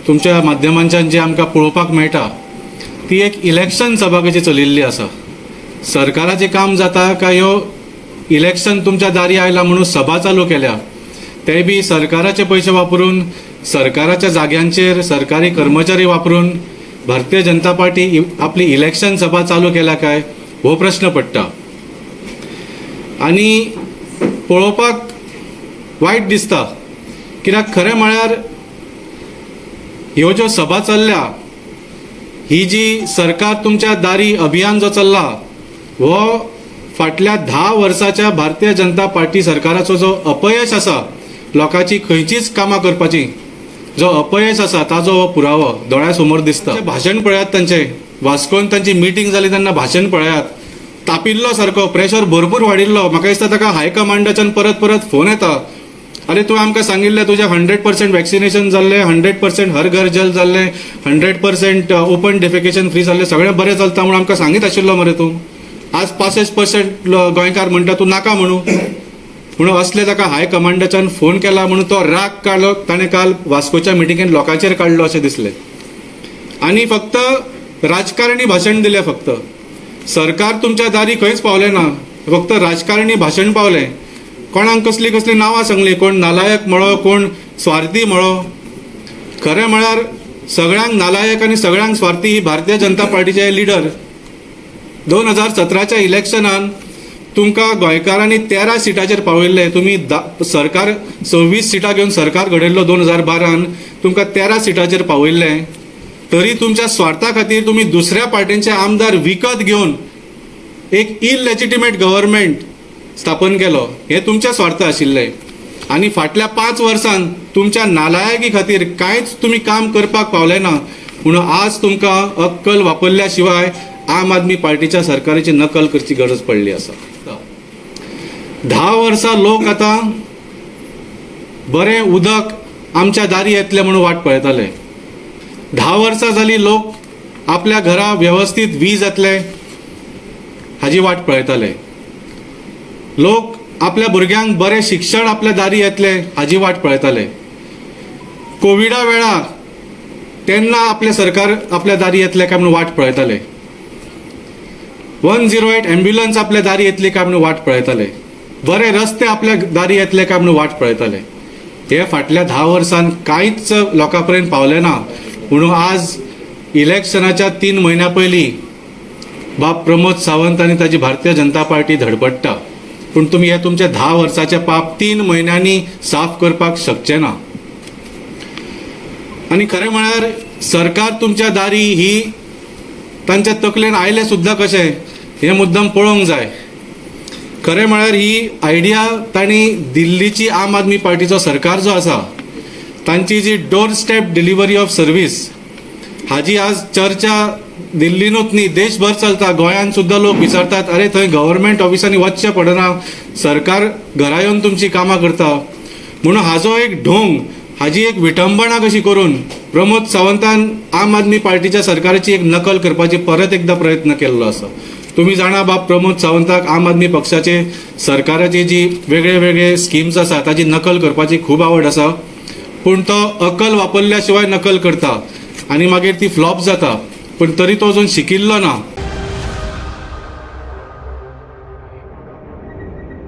तुमच्या माध्यमांच्यान जी आमकां पळोवपाक मेळटा ती एक इलेक्शन सभा कशी चलिल्ली आसा. सरकाराचें काम जाता काय ह्यो इलेक्शन तुमच्या दारी आयला म्हणून सभा चालू केल्या, ते बी सरकाराचे पयशे वापरून, सरकाराच्या जाग्यांचेर सरकारी कर्मचारी वापरून भारतीय जनता पार्टी आपली इलेक्शन सभा चालू केल्या काय हो प्रश्न पडटा. आनी पळोवपाक वायट दिसता, कित्याक खरें म्हळ्यार ह्यो ज्यो सभा चल्ल्या, ही जी सरकार तुमच्या दारी अभियान जो चल्ला हो फाटल्या 10 वर्साच्या भारतीय जनता पार्टी सरकाराचो जो अपयश आसा, लोकांची खंयचीच कामां करपाची जो अपयश आसा ताजो हो पुरावो दोळ्या समोर दिसता. भाशण पळयात तांचे, वास्कोन तांची मिटींग जाली तेन्ना भाशण पळयात, तापिल्लो सारको, प्रेशर भरपूर वाडिल्लो. म्हाका दिसता ताका हायकमांडाच्यान परत परत फोन येता, अरे तुवें आमकां सांगिल्लें तुजें 100% वॅक्सिनेशन जाल्लें, 100% हर घर जल जाल्लें, 100% ओपन डेफिकेशन फ्री जाल्लें, सगळें बरें चलता म्हणून आमकां सांगीत आशिल्लो मरे तूं. आज 65% गोंयकार म्हणटा तूं नाका म्हणून, म्हणून असले ताका हायकमांडाच्यान फोन केला म्हणून तो राग काडलो ताणें काल वास्कोच्या मिटिंगेन लोकांचेर काडलो अशें दिसलें. आनी फक्त राजकारणी भाशण दिलें, फक्त सरकार तुमच्या दारी खंयच पावलें ना, फक्त राजकारणी भाशण पावलें. कोणाक कसली कसली नांवां सांगली, कोण नालायक म्हळो, कोण स्वार्थी म्हळो. खरें म्हळ्यार सगळ्यांक नालायक आनी सगळ्यांक स्वार्थी ही भारतीय जनता पार्टीचे लिडर. 2017च्या इलेक्शनान तुमकां गोंयकारांनी 13 सिटाचेर पावयल्ले, तुमी सरकार 26 सिटां घेवन सरकार घडयल्लो 2012 तुमकां 13 सिटाचेर पावयल्ले, तरी तुमच्या स्वार्था खातीर तुमी दुसऱ्या पार्टींचे आमदार विकत घेवन एक इललेजिटिमेट गव्हर्मेंट स्थापन केलो. हें तुमच्या स्वार्थ आशिल्लें. आनी फाटल्या 5 वर्सांत तुमच्या नालायकी खातीर कांयच तुमी काम करपाक पावले ना, म्हणून आज तुमकां अक्कल वापरल्या शिवाय आम आदमी पार्टीच्या सरकाराची नकल करची गरज पडली आसा. 10 वर्सां लोक आतां बरें उदक आमच्या दारी येतलें म्हणून वाट पळयताले. 10 वर्सां जाली लोक आपल्या घरा वेवस्थीत वीज येतले हाजी वाट पळयताले. लोक आपल्या भुरग्यांक बरें शिक्षण आपल्या दारी येतलें हाजी वाट पळयताले. कोविडा वेळार तेन्ना आपलें सरकार आपल्या दारी येतलें काय म्हणून वाट पळयताले. 108 ॲम्ब्युलन्स आपल्या दारी येतली काय म्हणून वाट पळयताले. बरे रस्ते आपल्या दारी येतले काय म्हणून वाट पळयताले. हे फाटल्या 10 वर्सांत कांयच लोकां पर्यंत पावलें ना, म्हणून आज इलेक्शनाच्या 3 म्हयन्या पयलीं बाब प्रमोद सावंत आनी ताजी भारतीय जनता पार्टी धडपडटा. पूण तुमी हे तुमचे 10 वर्साचे पाप 3 म्हयन्यांनी साफ करपाक शकचे ना. आनी खरें म्हळ्यार सरकार तुमच्या दारी ही तांच्या तकलेन आयलें सुद्दां कशें हें मुद्दम पळोवंक जाय. खरें म्हळ्यार ही आयडिया तांणी दिल्लीची आम आदमी पार्टीचो सरकार जो आसा तांची जी door step delivery of service हाजी आज चर्चा दिल्लीनूच न्ही देशभर चलता. गोंयांत सुद्दां लोक विचारतात, अरे थंय गव्हर्मेंट ऑफिसांनी वचचें पडना, सरकार घरा येवन तुमची कामां करता. म्हणून हाजो एक ढोंग, हाजी एक विटंबणा कशी करून प्रमोद सावंतान आम आदमी पार्टीच्या सरकाराची एक नकल करपाची परत एकदां प्रयत्न केल्लो आसा. तुमी जाणा बाब प्रमोद सावंताक आम आदमी पक्षाचे सरकाराची जी वेगळे वेगळे स्किम्स आसा ताजी नकल करपाची खूब आवड आसा, पूण तो अकल वापरल्या शिवाय नकल करता आनी मागीर ती फ्लॉप जाता. पूण तरी तो अजून शिकिल्लो ना.